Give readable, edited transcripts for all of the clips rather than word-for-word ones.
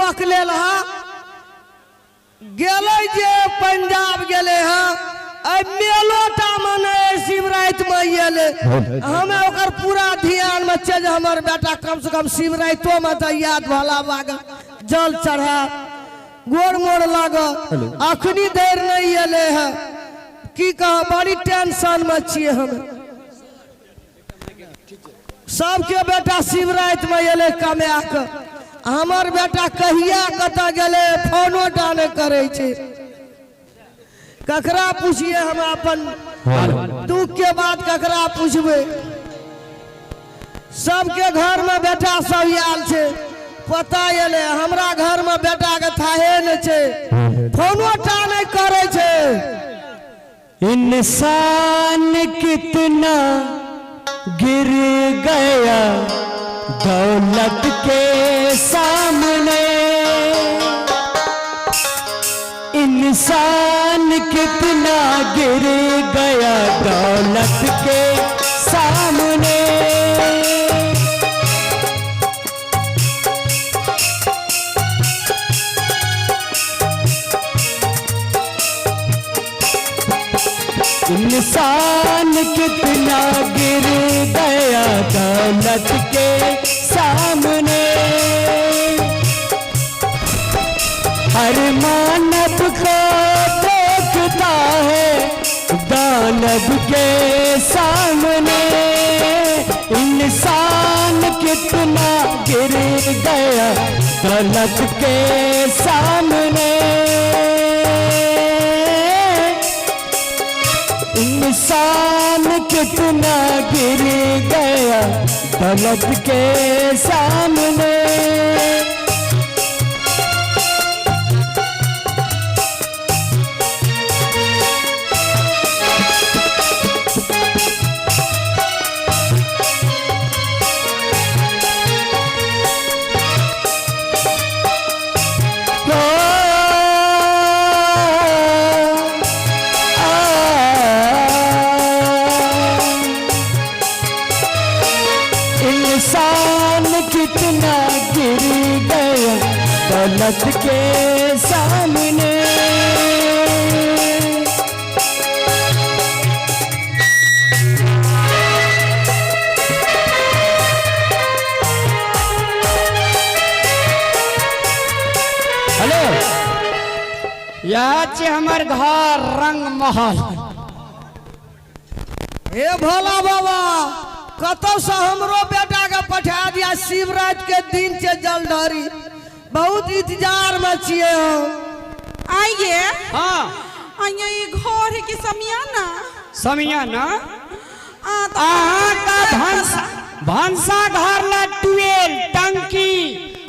बकलेल हा गेलै जे पंजाब गेलै हँ, एहि मेलोटा मे नहि शिवरातिमे एलै। हमे ओकर पूरा ध्यानमे छै जे हमर बेटा कम से कम शिवरातिोमे तऽ याद भोला बाबा जल चढ़ा गोड़ मोड़ लागल, अखनी धरि नहि एलै हँ। की कहब, बड़ी टेंशनमे छियै हम। सबके बेटा शिवरातिमे एलै कमा कऽ, हमर बेटा कहिया कतऽ गेलै फोनो टा नहि करै छै। ककरा पुछिए हम अपन दुख के बात, ककरा पुछबै? सबके घरमे बेटा सब आयल छै, पता एलै, हमरा घरमे बेटाके थाहे नहि छै, फोनो टा नहि करै छै। इंसान कितना गिर गया दौलत के सामने, इंसान कितना गिर गया दौलत के सामने। इंसान कितना गिर गया दौलत के सामने, हर मानव को देखता है दानव के सामने। इंसान कितना गिर गया दौलत के सामने, इंसान कितना गिर गया दौलत के सामने। इंसान कितना गिर गया दौलत के सामने। हेलो, यह छै हमर घर रंग महल। हे भोला बाबा, कतौ से हमरो बेटा के पठा दिया, शिवराति के दिन छै जलढरी, बहुत इंतजार में छियै हम। आइए। हाँ। आइए, ई घर है कि समियाना? समियाना। आ तो अहाँ का भंसा घर ला ट्यूबवेल टंकी,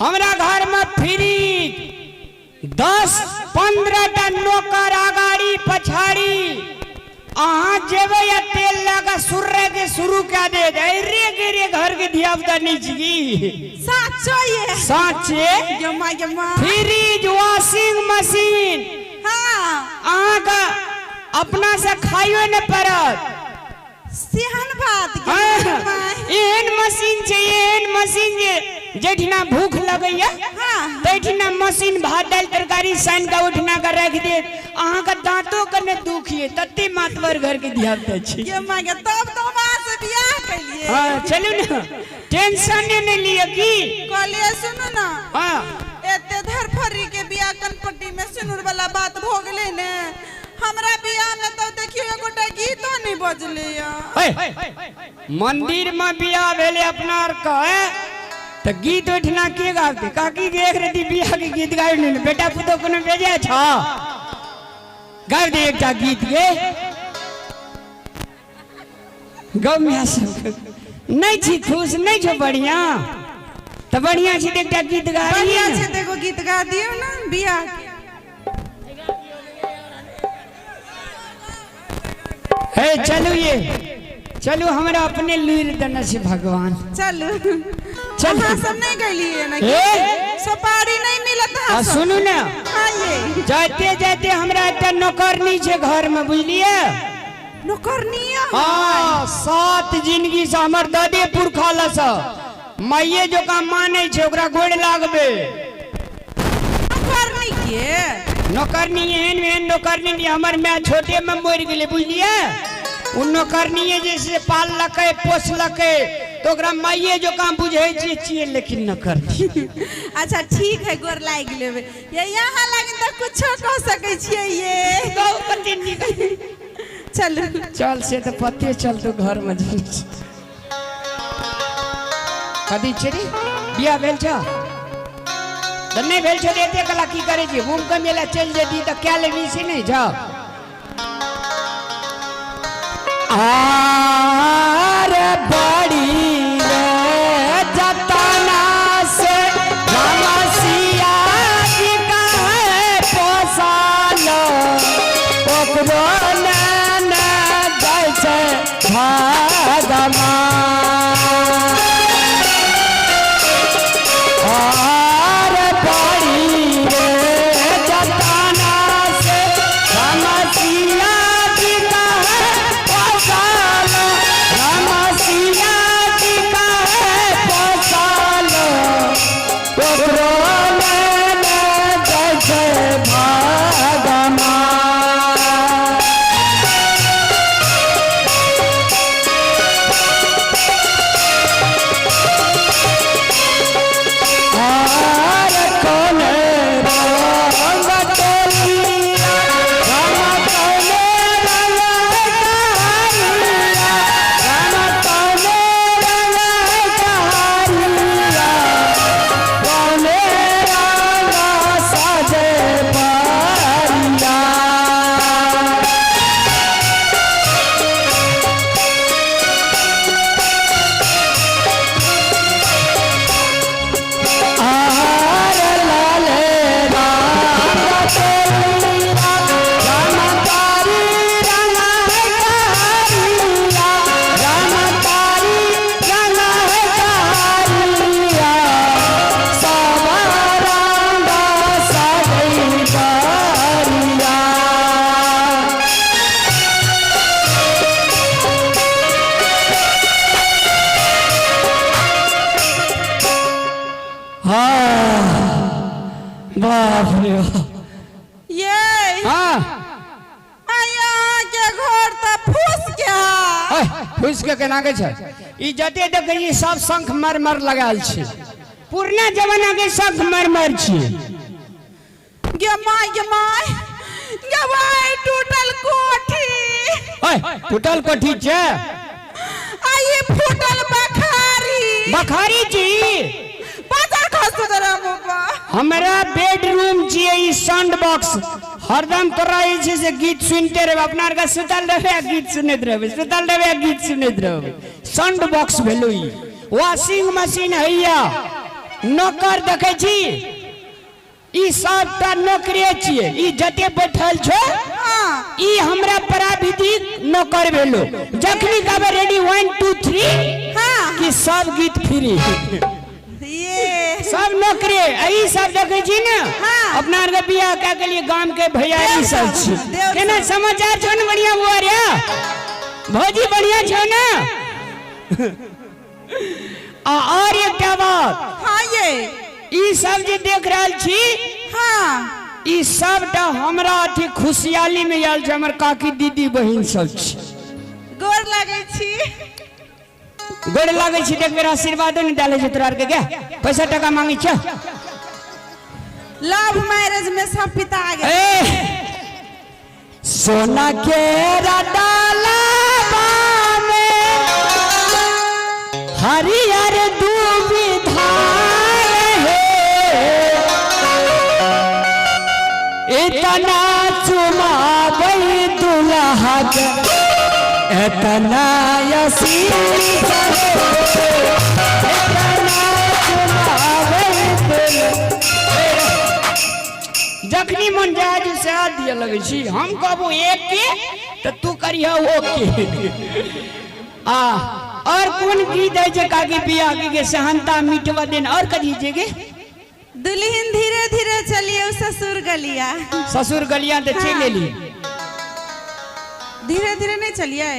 हमरा घर में फ्रिज, 10-15 टा नौकर अगाड़ी पछाड़ी। अहाँ जेबै या तेल लगा सुर्रे के शुरू कए देत। अरे गे रे, घर के धिया पुता नहीं छी। साचो ये? साचे। गे माय गे माय। Fridge, washing machine. हाँ। अहाँ का अपना से खाइयो ने पड़त। सेहन बात गे। हाँ, माय। एहन मशीन छै, एहन मशीन जे जैठिना भूख लगैया हाँ। तैठिना मशीन भात दालि तरकारी सानि कऽ ओहिठिना कऽ राखि देत। अहाँके दाँतो के ने दुख ये, तते मातवर घर के धिया पुता छी। गे माय गे, तब तो हम अहाँ से बियाह केलिए। हाँ, चलू ने, टेंशन नहि लिअ। की कहलिए सुनू ना। हाँ। एते धरफरी के बियाह कनपट्टी में सिनुर वाला बात भऽ गेलै ने, हमरा बियाह में तो देखियो एगोटा गीतो नहीं बजले। मंदिर में बियाह भेले अपना आर के तऽ गीत ओहिठिना के गाबते? काकी के एक रति बियाह के गीत गाबि नहि, बेटा पुतोह कोनो बेजाय छ? गाबि दे एकटा गीत गे। गौ माय सब नहि छी खुश? नहि छौ बढ़िया? तऽ बढ़िया छी तऽ एकटा गीत गा। बढ़िया छै तऽ एगो गीत गा दियौ ने बियाह के। हे चलू, ये चलू, हमरा अपने लूरि देने छै भगवान। चलू। चलू। अहाँ सब नहीं गेलिए ने? ए? सुपारी नहीं मिलत आ अहाँ सब? सुनू ने। हाँ ये। जाते जाते हमरा एकटा नौकरनी छै घर में, बुझलिए? नौकरनिया? हाँ, 7 जिंदगी से हमर दादे पुरखा लस माइये जोका मानै छै, ओकरा गोड़ लागबे। ये। नौकरनी एहन एहन नौकरनी नहीं, हमर my छोटे में मरि गेलै, बुझलियै? ओ नौकरनी जे पाललकै पोसलकै तो ओकरा माइये जकाँ बुझै छियै छियै, लेकिन नौकरनी। अच्छा ठीक है, गोर लागि लेबै। ये यहाँ लागिन तऽ कुछो कह सकै छियै ये। कहू कते नीक। चलू चल, से तऽ पते चलतो घर में जाइ छी। कथी छै रे? बियाह भेल छौ तऽ नहि भेल छौ तऽ एते कला की करै छी? घूम के मेला चलि जेती तऽ कए लेबही से नहि जाओ। आर बड़ी रे जतना से रमसिया जी काहे पोसल, ओकरो नैन जाइ छै भगवान। आर बड़ी रे जतना से रमसिया जी काहे पोसल, रमसिया जी काहे पोसल, ओकरो नैन जाइ छै भगवान। आर कोने रंग टोलिया, राम कोने रंग कहारिया, राम कोने रंग कहारिया, कोने रंग साजे परिया। आर लाले राम टोलिया, राम तारी रंग कहारिया, राम तारी रंग कहारिया, सब रंग सजै परिया। हाँ, बाप रे बाप। ये हाँ। आइ अहाँके घर तऽ फूस के है। ओए, फूस के केना के छै? ई जते देखै छी सब शंख मरमर लगायल छै, पुरना जमाना के शंख मरमर छै। गे my, गे my, गे my, टूटल कोठी। ओए, टूटल कोठी छै? आ ई फूटल बखारी। बखारी जी? बाजार खसतो तोरा मुँह पर। हमरा बेडरूम छियै ई, साउंड बॉक्स हरदम तोरा जे छै से गीत सुनते रहबै। अपना आरके सुतल रहबै आ गीत सुनैत रहबै, सुतल रहबै आ गीत सुनैत रहबै। साउंड बॉक्स भेलो ई। वॉशिंग मशीन हैया। नौकर देखै छी? ई सबटा नौकरे छियै। ई जते बैठल छै ई हमरा प्राविधिक नौकर भेलो। जखनी कहबै रेडी 1 2 3 कि सब गीत फ्री। ये सब नौकरे। आ ई सब देखै छी ने? हाँ। अपना आरके बियाह कए के लिए गाम के भैयारी सब छी। देव केना समाचार छौ ने? बढ़िया बुआ रे, भौजी बढ़िया छौ ने? आ और एकटा बात। हाँ ये। ई सब जे देख रहल छी ई सबटा हमरा अथी खुशहाली में आयल छै। हमर काकी दीदी बहिन सब छी। गोर लगै छी। गोड़ लागै छी? देख, मेरा आशीर्वादो नहि डालै छै तोरा आरके। गे, पैसा टाका मांगै छ? लव मैरिज में सब पिता गेल। ए, सोना के डाला में हरियर दूबी धान है, इतना चुमाबै दुल्हा के, इतना आशीष है, इतना चुमाबै दुल्हा। जखनी मन जाय जे सएह दिअ लगै छी। हम कहबो एक के तऽ तू करिह ओ के। आ और कोन गीत है जे काकी बियाह के सेहनता मिटवा दिन और कथी छै गे? दुल्हन धीरे धीरे चलिए ससुर गलिया। ससुर गलिया तऽ चलि एली। धीरे धीरे नहीं चलिए?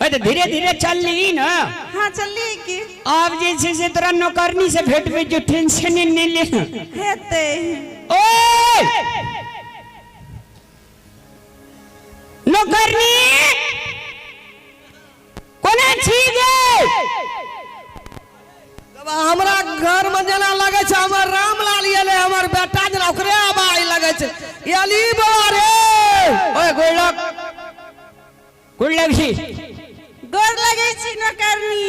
अरे तऽ धीरे धीरे चलली ने। हाँ, चलिए की। आब जे छै से तोरा नौकरनी से भेटबै जो, टेंशन नहि ले। हेतै। ओए नौकरनी, कोना छी गे? हमरा घर में जेना लगे छै हमर रामलाल एलै, हमर बेटा जेना ओकरे आवाज लगे छै। एली बौआ रे। ओए गोड़ लग, गोड़ लगही। गोर लगै छी नौकरनी।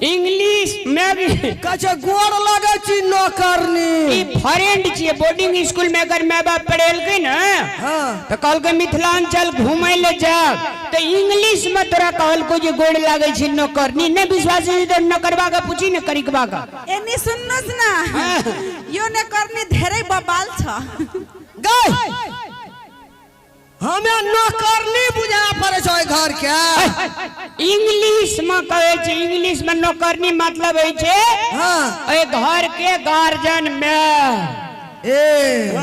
इंग्लिश में भी कहै छै गोर लगे छी नौकरनी। ई फ्रेंड छियै। बोर्डिंग स्कूल में अगर माय बाप पढ़ेलकै ने, तऽ कहलकै मिथिलांचल घूमै ले जाब, तऽ इंग्लिश में तोरा कहलको जे गोड़ लागै छै नौकरनी। नहि विश्वास होइ तऽ नौकरबा के पूछी ने, करिकबा के। एनी सुन्नुहोस् न, यो नौकरनी धेरै बबाल छ। गई हमें नौकरनी बुझा पड़े छै ओहि घर के। इंग्लिश में कहै छै, इंग्लिश में नौकरनी मतलब होइ छै एहि घर के गार्जियन में। ए,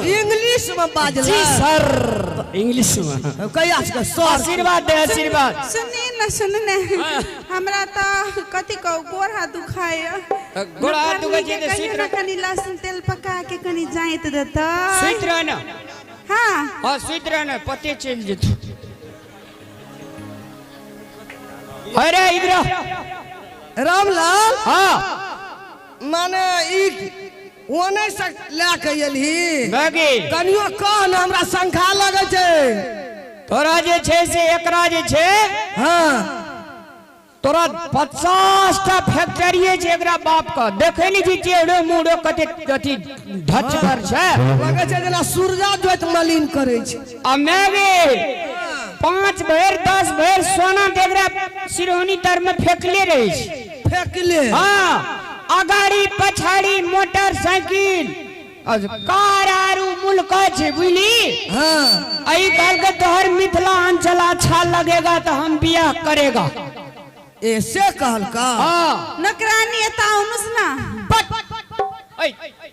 इंग्लिश में बाजला? जी सर, इंग्लिश में। कहिया से सर? आशीर्वाद दे, आशीर्वाद। सुनी न, सुन न, हमरा त कथी कहू, गोर हाथ दुखाय। गोड़ हाथ दुखाइ छै तऽ सुति कहियो न रह। कनि लहसुन तेल पका के कनि जाइत देतै। सुति रह न। हाँ। हाँ, सुति रह न, पते चलि जेतौ। अरे इधर आ। रामलाल। हाँ। माने ई ओने से लए के एलही? भऽ गेल। कनियो कह ने, हमरा शंखा लगै छै। तोरा जे छै से एकरा जे छै, तोरा 50 टा फैक्ट्री छै एकरा बाप के। देखे नहीं छी चेहरो मुड़ो कते अथी ढचगर छै। लगै छै जेना सूरजा जोइत मलिन करै छै। आ मैं भी 5 भरि 10 भरि सोना के एकरा सिरहोनी तर में फेंकले रहे छै। फेकले? हाँ, अगाड़ी पछाड़ी मोटरसाइकिल और कार आरू मुल्क छै, बुझली? अई कहलकै तोहर मिथिलांचल अच्छा लगेगा तो हम बियाह करेगा। ऐसे कहलका? हाँ। नौकरानी, एता आउनुहोस् न। ओए,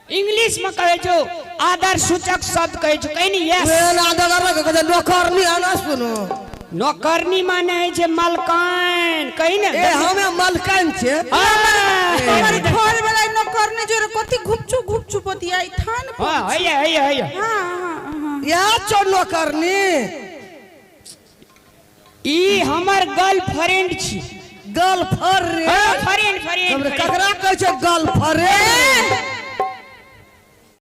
इंग्लिश में कहै छौ, आदर सूचक शब्द कहै छौ, कहि नि यस। वेल आदर कहै छै नौकरनी, आना सुनो। नौकरनी माने होइ छै मलकान, कहि ने। ए, हमे मलकान छै। हाँ। हमर घर वाला नौकरनी जोरे कथी घुपचु घुपचु बतियाई थान। हाँ, हैया हैया हैया। हाँ हाँ हाँ। इएह छौ नौकरनी? ई हमर गर्लफ्रेंड छी। गर्लफ्रेंड? हाँ, फ्रेंड, फ्रेंड। ककरा कहै छै गर्लफ्रेंड?